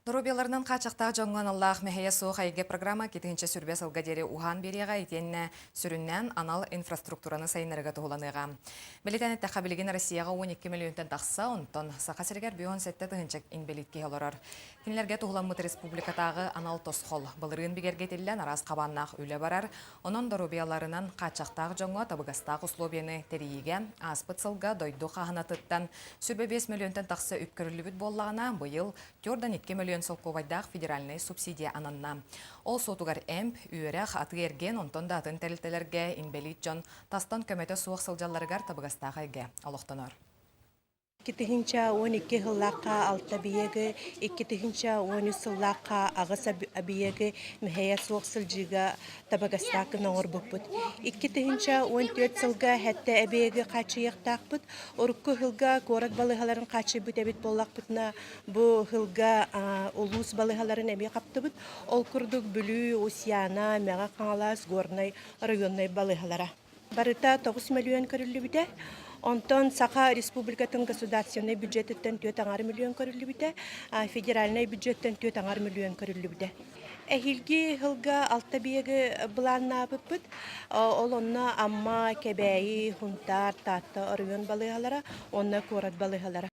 Доруобуйаларынан хааччахтаах дьоҥҥо аналлаах мэһэйэ суох эйгэ программа 2020 сылга диэри уһаан биэриэҕэ итиэннэ сүрүннээн анал инфраструктураны сайыннарыыга туһуланыаҕа. Бэлиэтээн эттэххэ, билигин Россияҕа 12 мөлүйүөнтэн тахса, онтон Саха сиригэр 57 тыһыынча инбэлиит киһи олорор. Кинилэргэ туһуламмыт республикатааҕы анал тосхол былырыын бигэргэтиллэн араас хабааннаах үлэ барар. Онон доруобуйаларынан хааччахтаах дьоҥҥо табыгастаах условияны тэрийиигэ ааспыт сылга дойду хааһынатыттан 25 мөлүйүөнтэн тахса үп көрүллүбүт буоллаҕына, быйыл 4,2 мөлүйүөн солкуобайдаах федеральнай субсидия ананна. Ол суотугар эмп, үөрэх, атыы-эргиэн, онтон да атын тэрилтэлэргэ инбэлиит дьон тастан көмөтө суох сылдьалларыгар табыгастаах эйгэ олохтонор. 2012 сыллаахха алта объегы, 2013 сыллаахха аҕыс объегы мэһэйэ суох сылдьыыга табыгастаах гына оҥорбуппут. 2014 сылга сэттэ объегы хааччыйыахтаахпыт. Урукку сылга куорат балыыһаларын хааччыйбыт эбит буоллахпытына, Бу сылга улуус балыыһаларын эмиэ хаптыбыт. Ол курдук Бүлүү, Усьяна, Мэҥэ Хаҥалас, Горнай районнай балыыһалара. Барыта 9 мөлүйүөн көрүллүбүтэ. Онтон Саха Республикатын государственнай бюджетыттан 4,5 миллион көрүллүбүтэ, федеральнай бюджеттан 4,5 миллион көрүллүбүтэ. Эһиилги сылга алта биэги былааннаабыппыт. Ол онно Амма, Кэбээйи, Хунтаар, Таатта оройуон балыыһалара уонна куорат балыыһалара.